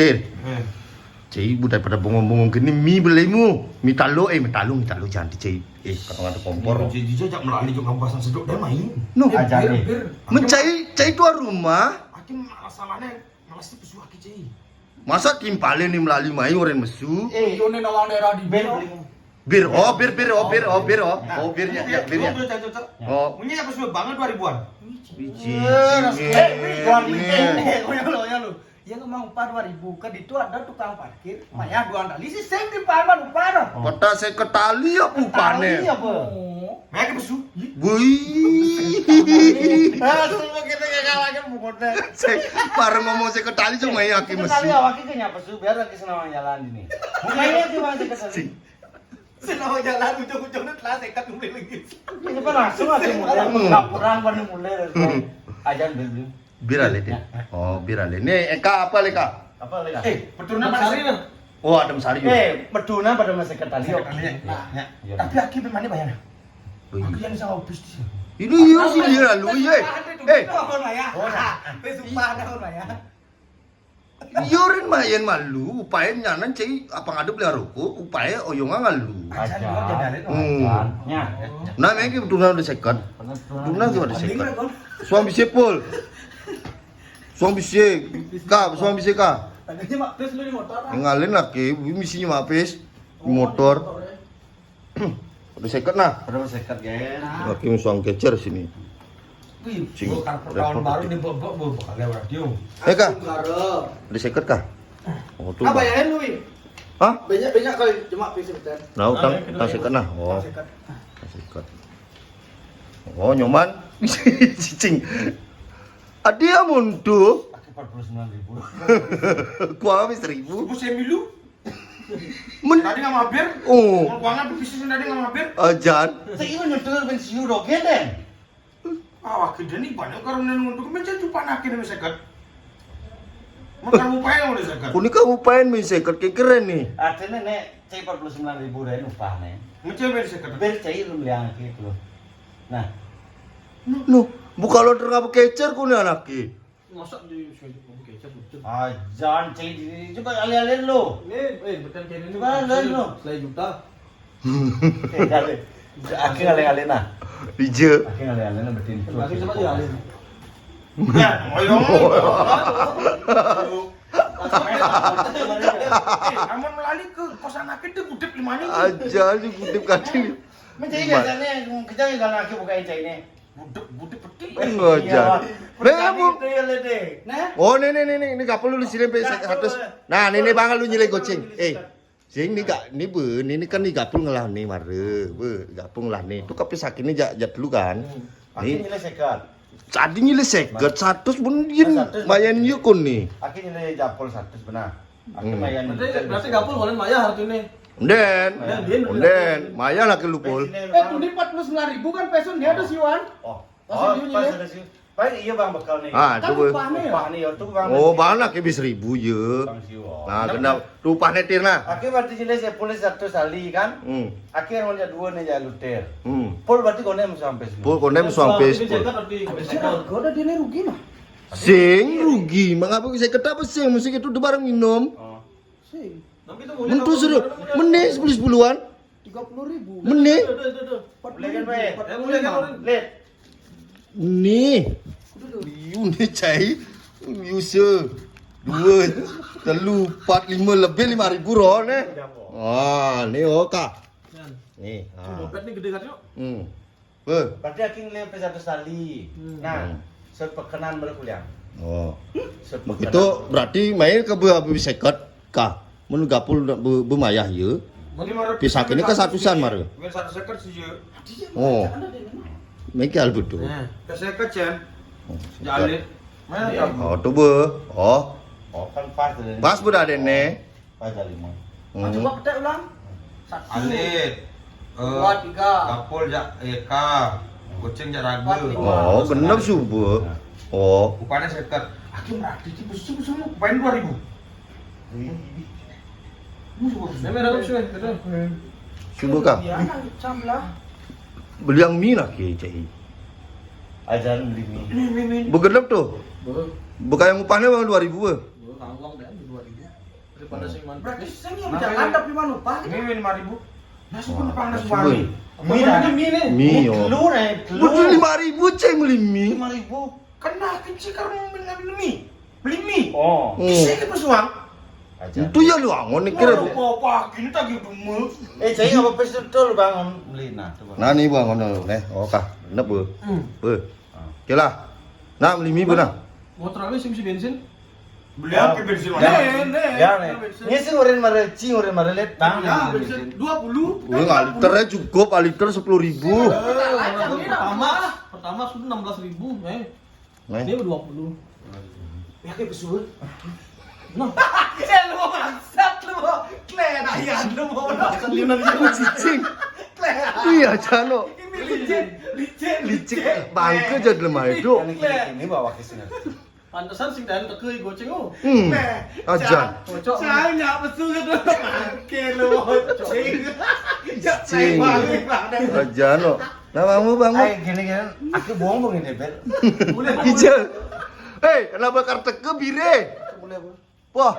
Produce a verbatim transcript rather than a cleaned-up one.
Eh, Cai, bu daripada bongong-bongong kini, mi belimu. Mi taluk, eh, mi taluk, mi taluk, jangan di Cai. Eh, kadang ada kompor. Jadi, jadi jak melali juga pasang sedok dan main. No. Eh, aja bir, nih. Bir. Mencai, Cai tuan rumah. Aki masalahnya, malas tu pesu aki, Cai. Masa timpalin ni melali main orang mesu? Eh, yo ni nawang daerah di bir. Bir, oh, bir, bir, oh, bir, oh, bir, oh. Oh, birnya, ya, birnya. Cocok, cocok. Oh. Punya apa sudah banget dua ribuan? Biji. Eh, dua ribu. Eh, eh, oh, ya lo, ya lo. Yang emang upah dua ribu, kan itu ada tukang parkir, mayah dua tali, si sing di paman upah dah. Kota sekretali apa upahnya? Tali apa? Oh. Mereka pesu. Wih. Ah, semua kita gagal lagi, bukan deh. Saya baru ngomong sekretali cuma ya, Ki, mesu. Sekretali awak kita nyapa su, biar lagi senang jalan ini. Bukannya cuma sekretali. Sing lawan jalan ujung-ujungnya telah sekat mulai lagi. Ini apa langsung aja mulai. Hmm. Laporan pada mulai. Hmm. Ajan dulu. Bir ale deh. Oh, bir ale. Nih, Eka apa, Leka? Apa, Leka? Eh, betul nama sari nah. Oh, Adam Sari. Eh, betul nama pada masa sekretari. Sekretari, ya. Nah, ya. Iya. Tapi aki mana bayar? Oh, iya. Aku yang sama opus di sini. Ini iya sih dia lalu, iya. Eh. Oh, nah. Sumpah ada orang ya. Yorin main malu, upain nyanan cai apa ngadep liar rokok, upain oyongan ngalu. Aja. Hmm. Nah, main kita tuna udah second. Tuna kita udah second. Suami sepul. Suami se, ka, suami se ka. Tadinya mak pes lu di motor. Ngalin lagi, misinya mak pes di motor. Ada seket nah. Ada seket, gen. Laki musuang kecer sini. Wih, cing. Tahun baru di bebek bebek kali radio. Eh, Kak. Ada seket kah? Oh, tuh. Apa ya lu, Wi? Hah? Banyak-banyak kali cuma pis sebentar. Nah, utang, utang seket nah. Oh. Utang seket. Utang seket. Oh, nyoman. Cicing. Adia muntu. Pakai empat puluh sembilan ribu. Kuang habis seribu. Seribu semilu. Men- Tadi nggak mampir? Oh. Mau kuangan bisnis tadi nggak mampir? Ajan. Saya ingin nyetel pensiun dong, gede. Ah, wakil dia nih banyak karena untuk mencari upah nakin yang seket. Mau kamu upah yang udah seket. Kuni kamu upah yang seket, kayak keren nih. Artinya nek, cek empat puluh sembilan ribu deh upah nih. Mencari yang seket. Ber cai lu liang gitu. Nah. Nuh, buka lo terngapa kecer kuni anaknya. Masa di sini kamu kecap betul? Ajan, cai di coba alih-alih lo. Ini, eh, bukan kayak ini. Coba alih lo. Selain juta. Eh, kali. Akhir alih-alih nah. Ija. Akhir alih-alih nah betul. Akhir coba dialih. Ya, ayo. Eh, namun melali ke kosan akhir tuh gudeg lima nih. Aja sih gudeg kaki. Mencari biasanya kita yang akhir bukain cai ini. Budek, budek peti. Enggak, iya, Jan. Nah, Bu. Nah? Oh, nih, nih, nih, nih, ini gapul lu di sini sampai seratus. Nah, nih, nih, Bang, lu nyilai goceng. Eh, sing nih, Kak, ini, Bu, ini, ini kan nih gapul ngelah nih, mare. Bu, gapul ngelah nih. Itu kape sakit nih, jat, jat lu kan. Hmm. Nih. Aku nyilai seket. Tadi nyilai seket, seratus pun dia lumayan yuk nih. Aku nyilai gapul seratus benar. Aku lumayan. Berarti, berarti gapul ngonen mayah artinya. Unden. Unden, unden. Mayah lagi lu, Pul. Eh, tuh ini empat puluh sembilan ribu kan peso dia ada siuan. Oh. Oh, pas ada siu. Paling iya, Bang, bekal nih. Ah, kan tuh, Bu. Upahnya ya? Upah nih, ya, tuh, Bang. Oh, Bang, lagi bis seribu ya. Bang siu. Nah, kena tuh upahnya tir nah. Aki berarti jelas ya, Pul satu sali kan? Hmm. Aki yang ngajak dua nih ya, lutir. Hmm. Pul berarti konem sampai sini. Pul konem sampai. Ini seket tapi. Habis seket. Kau udah dia rugi mah. Sing rugi, mengapa bisa ketapa sing? Mesti itu barang minum. Oh. Sing. Mentu suruh, meni sepuluh sepuluhan. Tiga puluh ribu. Meni. Empat puluh ribu. Empat puluh lima. Nih. Yu nih cai. Yu se. Dua, telu, empat, lima, lebih lima ribu roh nih. Ah, nih oka. Nih. Dompet nih gede kan yuk. Hmm. Beh. Berarti aki nilai P satu tali. Hmm. Nah, hmm, sepekenan baru kuliah. Oh. Sepekenan. Begitu berarti main ke be, be seket kah? Mun gapul be, be mayah ya. Pisah kini ke satusan mar. Main satu seket sih ya. Oh. Mengkal betul. Nah, ke seket, Cen. Oh, seket. Jalit. Mana ya? Oh, tuh be. Oh. Oh, kan pas tuh. Pas udah ada nih. Aja lima. Hmm. Coba petek ulang. Satu. Alit. Eh, dua, tiga. Gapul jak eka. Goceng jak raga. Empat, lima. Oh, genep subuh. Nah. Oh. Upahnya seket. Aki merhati ki besu besu mau upahnya dua ribu. Ini ada suwe, betul. Subuh kah? Iya, jam lah. Beli yang mie lah, Kiai Cai. Ajaran beli mie. Ini, ini, ini. Begenep tuh. Betul. Bukan yang upahnya bang dua ribu, eh. Betul, tanggung deh, dua ribu. Daripada sing mantep. Berarti sing yang jangan tapi manupa gitu. Ini lima ribu. Nasi pun panas Nasi banget. boleh. Mie dah. Mie nih. Mie, oh. Telur eh, telur. Betul lima ribu ceng beli mie. Lima ribu. Kena kecil karena mau beli mie. Beli mie. Oh. Hmm. Bisa ke pesuang. Aja. Itu ya lu angon nih kira. Apa apa gini tak gitu mah. Eh, jadi apa pes betul bangun beli nah coba. Nah nih bang, ngono nih. Oh kah, enak bu. Hmm. Bu. Oke lah. Nah beli mie bu nah. Motor aja sih mesti bensin. Beli apa bensin Ya. mana? Nih, nih. Ya nih. Bensin. Ini sih ngurin mareci, ngurin marelet bang. Ya, bensin dua puluh. Wih, ngaliternya cukup, aliter sepuluh ribu. Pertama, pertama sudah enam belas ribu, eh. Nih. Ini dua puluh. Ya kayak pesuang. Nah, Eh lu mau bangsat lu mau. Klena ya lu mau. Lu cicing. Iya, Jano. Ini licin, licin, Licik bangke jadi lemah itu. Ini ini bawa ke sini. Pantesan sing dan teke goceng oh. Hmm. Aja. Cocok. Saya nggak pesuang tuh. Oke lu mau cing. Ya Cing. saya balik pada. Aja no. Nah, kamu bangun. Ay, gini gini. Aku bohong ini bel. Boleh. Ijel. Hei, kenapa karteke bire? Boleh bu. Wah,